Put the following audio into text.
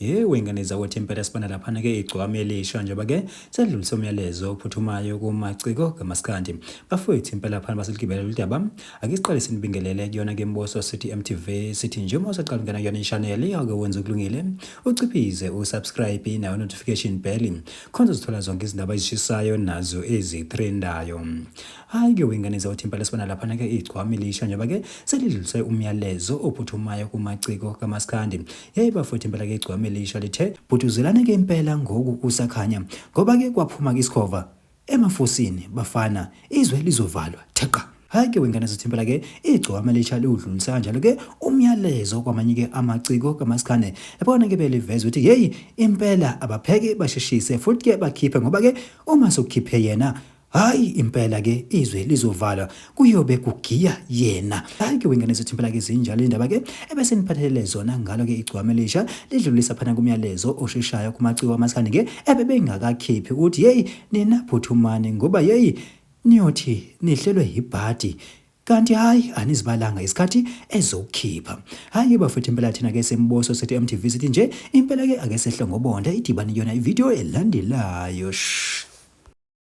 Yewe ingane zakwethu impela sibona laphana ke igcwama elisha njengoba ke sedlulise umyalezo ophuthumayo kumaciko kamaskandi. Bafowethu impela laphana baseligibela lolu daba. Ake siqale sinibingelele kuyona ke Mboso City MTV sithi nje uma usaqala ungena kuyona i-channel ake wenze okulungile uciphize usubscribe nayo notification bell khona uzothola zonke izindaba ezishisayo nazo ezitrendayo. Hayi ke wengane zawuthi impela sibona laphana ke igcwama elisha njengoba ke selidlulise umyalezo ophuthumayo kumaciko kamaskandi. Hey bafowethu impela ke igcwama elisha lithe bhutuzelane ke impela ngoku kusakhanya ngoba ke kwaphuma ke isikhova emafosini bafana izwe lizovalwa theqa. Hayi ke wengane zithi impela ke igcwama elisha liwudlulisa kanjalo ke umyalezo kwamanye ke amaciko kamaskande. Yabona ke beliveza ukuthi hey impela abapheke basheshise futhi ke bakhiphe ngoba ke uma sokukhiphe yena Hayi impela ke izwe lizovalwa kuyobe kugiya yena. Hayi ke wengane zethu impela ke zinjalo indaba ke ebese niphathelele zona ngalo ke igcwama elisha lidlulisa phana kumyalezo osheshayo kumaciko amaskandi ke ebebengakakhiphi ukuthi yeyi nina phuthumani ngoba yeyi niyothi nihlelwe yibhadi Kanti hayi anizibalanga isikhathi ezokukhipha. Hayi ke bafethu impela thina ke semboso sethi MTV sithi nje impela ke ake sehle ngobonda idibane yona ivideo elandelayo. Shh.